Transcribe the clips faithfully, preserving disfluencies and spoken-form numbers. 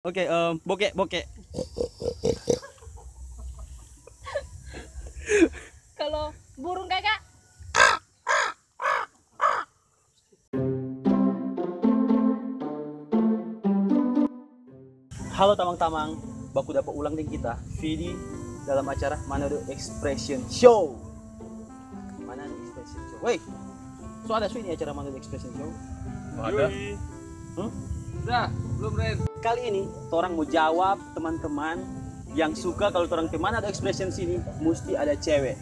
Oke, em, boke, boke. Kalau burung gagak? Halo tamang-tamang, baku dapa ulang deng kita, Vidi, dalam acara Manado Expression Show. Manado Expression Show. Woi, so ada so ini acara Manado Expression Show? Ada. Hmm? Sudah, belum Ren. Kali ini, torang mau jawab teman-teman yang suka kalau torang pe Manado Expression sini mesti ada cewek.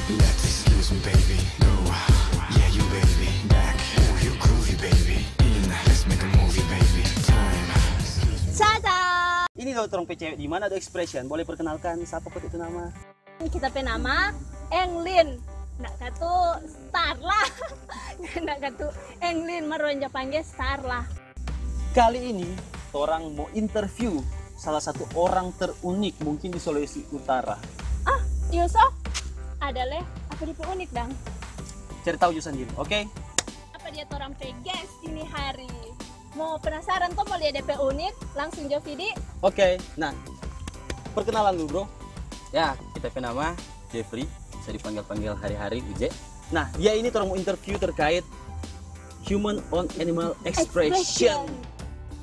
Let's excuse me, baby. No, yeah, you baby. Back, ooh, you groovy, baby. In, let's make a movie, baby. Time. Ini loh torang pe cewek di Manado Expression. Boleh perkenalkan siapa kau itu nama? Kita pe nama Englin. Ndak katu Star lah. Ndak katu Englin, mar dong ja pangge Star lah. Kali ini torang mau interview salah satu orang terunik mungkin di Sulawesi Utara. Ah, iyo so. Ada le, apa dia pe unik dang? Cari tahu juga sendiri, oke? Apa dia torang pe guest ini hari? Mau penasaran to mau lia dia pe unik? Langsung jo Vidi. Oke, nah, perkenalan dulu bro. Ya, kita pe nama Jeffrey, bisa dipanggil-panggil hari-hari Uje. Nah, dia ini torang mau interview terkait human on animal expression.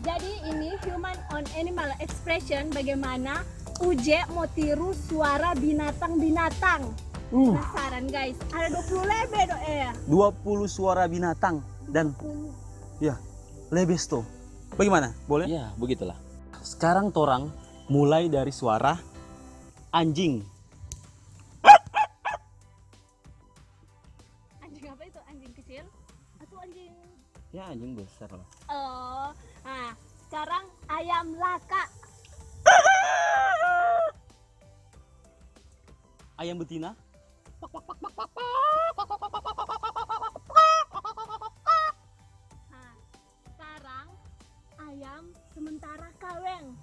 Jadi ini human on animal expression, bagaimana Uje mau tiru suara binatang-binatang. Uh, Penasaran guys, ada dua puluh lebe do eh. dua puluh suara binatang dan ya, lebes to. Bagaimana? Boleh? Ya, begitulah. Sekarang torang mulai dari suara anjing. Anjing apa itu? Anjing kecil? Atau anjing? Ya, anjing besar lah. Oh, nah sekarang ayam laka. Ayam betina. Nah, sekarang ayam sementara kaweng.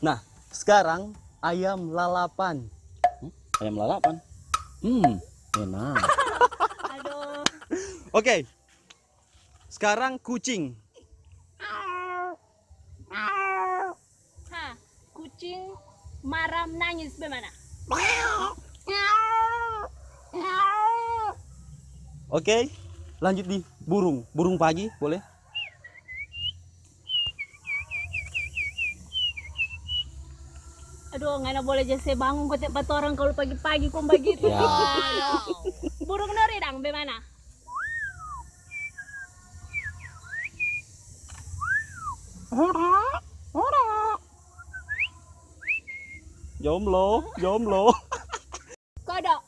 Nah, sekarang ayam lalapan. Ayam lalapan. Hmm, enak. Aduh. Oke. Sekarang kucing. Ha, kucing maram nangis bagaimana? Oke, lanjut di burung. Burung pagi, boleh? Aduh, ngana boleh ja se bangun kote pa torang kalau pagi-pagi kong bagitu. Ya. Aduh. Burung nori dang, bagaimana? Jomblo, jomblo. Kodok.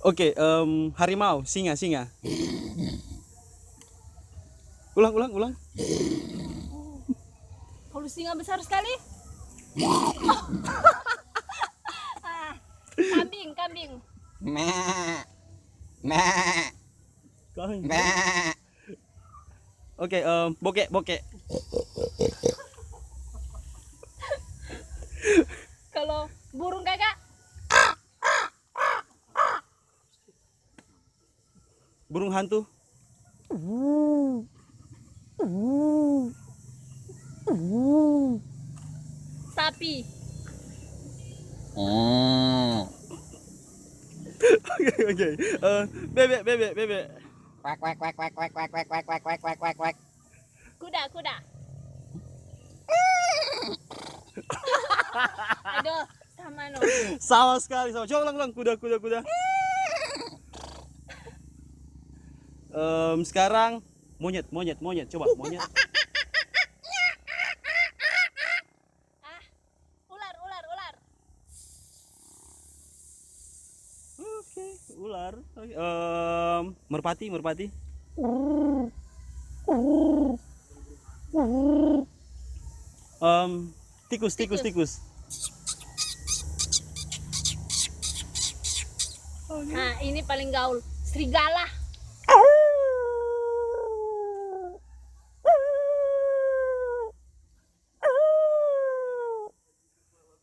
Oke, em, harimau, singa, singa. Ulang, ulang, ulang. Kalau singa besar sekali. Ah, kambing, kambing. Meh. Meh. Kambing. Meh. Oke, em, boke, boke. Kalau burung gagak. Burung hantu. Sapi. Hmm. Oke, oke. Eh, bebek, bebek, bebek. Kuek, kuek, kuek, kuek, kuek, kuek, kuek, kuek, kuek, kuek, kuek, kuek, kuek. Kuda, kuda. Aduh, sama no. Sama sekali, sama. Coba ulang, ulang. Kuda, kuda, kuda. Em, sekarang monyet, monyet, monyet. Coba monyet. Ah, ular, ular, ular. Oke, ular. Oke, em, merpati, merpati. Em, tikus, tikus, tikus. Nah, ini paling gaul. Serigala.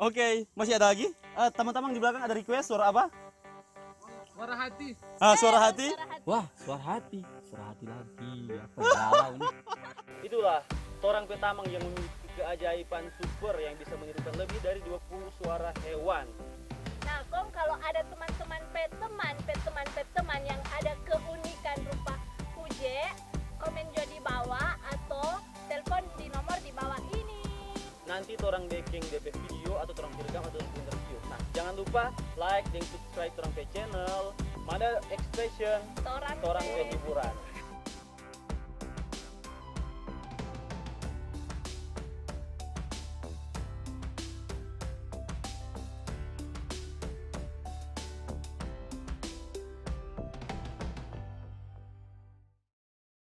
Oke, masih ada lagi? Eh, teman-teman di belakang ada request suara apa? Suara hati. Ah, suara hati. Wah, suara hati. Suara hati lagi. Apa galau nih? Itulah torang pe tamang yang memiliki keajaiban super yang bisa menirukan lebih dari dua puluh suara hewan. Nah, kong kalau ada teman-teman pe teman, pe teman, pe teman yang ada keunikan rupa Uje, komen jo di bawah atau telepon di nomor di bawah ini. Nanti torang beking depe video atau torang rekam atau torang interview. Nah, jangan lupa like dan subscribe torang pe channel Mada Expression, Torang torang pe pe hiburan.